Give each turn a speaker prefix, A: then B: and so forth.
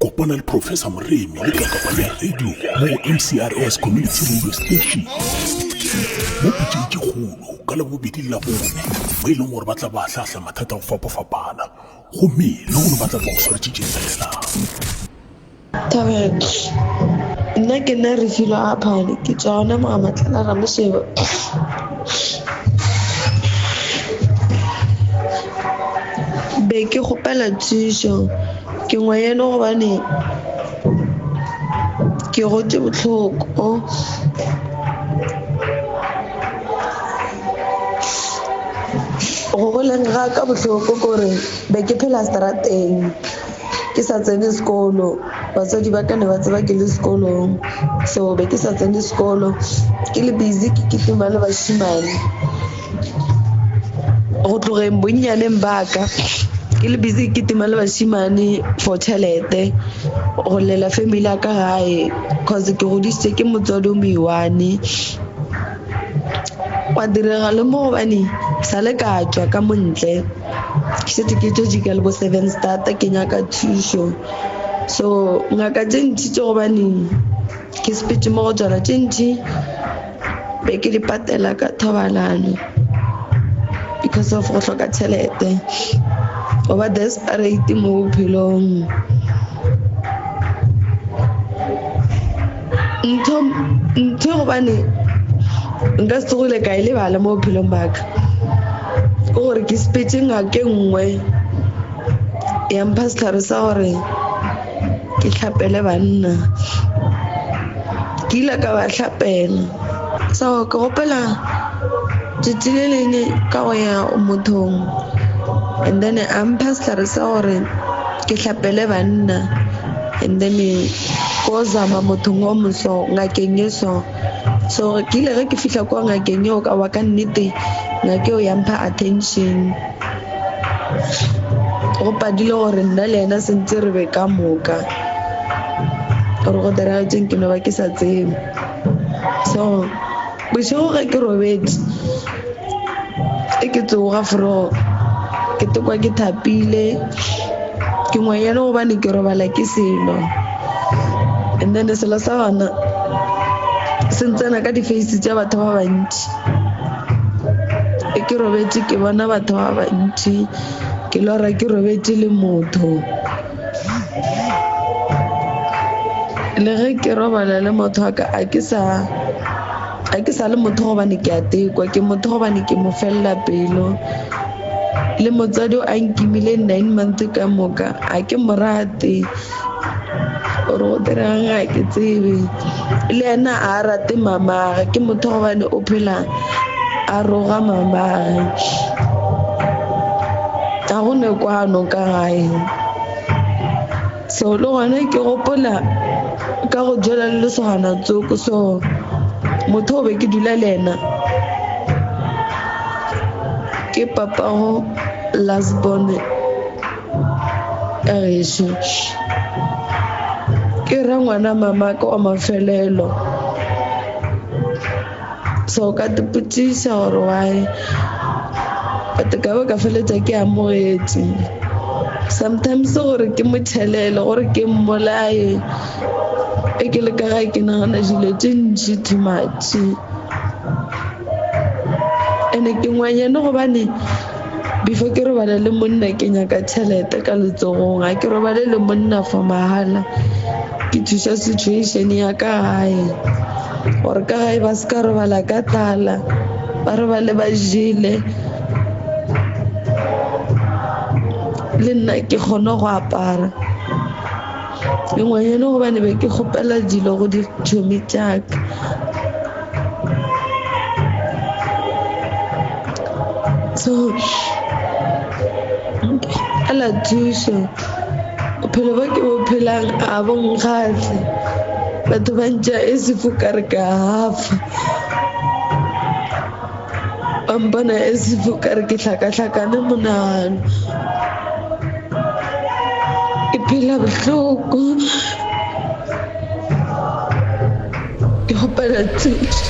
A: Kopana le Professor Moremi le Kakapa ya Radio mo go MCRS Community Radio Station mo pitšeng tše kgolo ka Labobedi le Labone mo e leng gore ba tla ba ahlaahla mathata a go fapafapana gomme le gore ba tla ba go swaretše tše latelago.
B: Thabelo, Nna ke nna Refilwe Aphane, ke tšwa gona mo Ga-Matlala Ramošebo. Be ke kgopela thušo, ke ngwanyana gobane ke gotše bohloko. Go goleng ga ka bohloko ke gore be ke phela seterateng. Ke sa tsene sekolo, batswadi ba ka ne ba tseba ke le sekolong, so be ke sa tsene sekolo ke le busy ke kitima le bašemane. Go tlogeng bonnyaneng ba ka ke le busy ke kitima le bašemane for tšhelete go llela family ya ka gae cause ke godišitše ke motswadi o mo-one. Gwa direga le mo gobane sa le ka tšwa ka mo ntle. Ke šetše ke tšwetše ka le bo seven start ke nyaka thušo. So ngaka tše ntši tše gobane ke sepetše mo go tšona tše ntši be ke di patela ka thobalano because of go hloka tšhelete. O ba desperate mo bophelong. Ntho ntho gobane nka se tsogile ka e lebala mo bophelong ba ka ke gore ke sepetse ngaka e nngwe ya mpha setlhare sa gore ke hlapele banna ke ile ka ba hlapela so ke gopela tšatši le lengwe ka go ya mothong and then a mpha setlhare sa gore ke hlapele banna and then ko zama mothong o moso ngakeng e so so ke ile ge ke fihla kwa ngakeng eo ka wa ka nnete ngake eo ya mpha attention go padile gore nna le yena sentse re be ka moka gore go diragetseng ke no ba ke sa tsebe so bošego ge ke robetše e ke tsoga fro ke tokwa ke thapile ke ngwanyana gobane ke robala ke selo and then selo sa gona se ntsena ka di-face tša batho ba bantši e ke robetše ke bona batho ba bantši ke lora ke robetše le motho le ge ke robala le motho wa ka a ke sa a ke sa le motho gobane ke a tekwa ke motho gobane ke mo felela pelo le motswadi a nkimile nine month ka moka a ke mo rate gore go diregang ga ke tsebe le yena a rate mamage ke motho gobane o phela a roga mamage ga go ne kwano ka gae So le gona ke gopola ka go jola le lesogana tsoko so motho o be ke dula le yena ke papago last born ya gešo ke ra ngwana mamaka wa mafelelo So ka tipotšiša gore why but ka ba ka feletša ke amogetše sometimes gore ke mo tšhelele gore ke mmolaye e ke le ka gae ke nagana dilo tše ntši too much ene ke ngwanyane gobane before ke robala le monna ke nyaka tšhelete ka letsogong ga ke robale le monna for mahala ke thuša situation ya ka gae gore ka gae ba se ka robala ka tlala ba robale ba jele le nna ke kgone go apara ke ngwanyane gobane be ke kgopela dilo go ditšhomi tšaka so ela thušo bophelo bo ke bo phelang a bo nkgahle batho ba ntša e sefo ka re ka hafa ba mpona e sefo ka re ke hlakahlakane monagano ke phela bohloko ke kgopela thušo.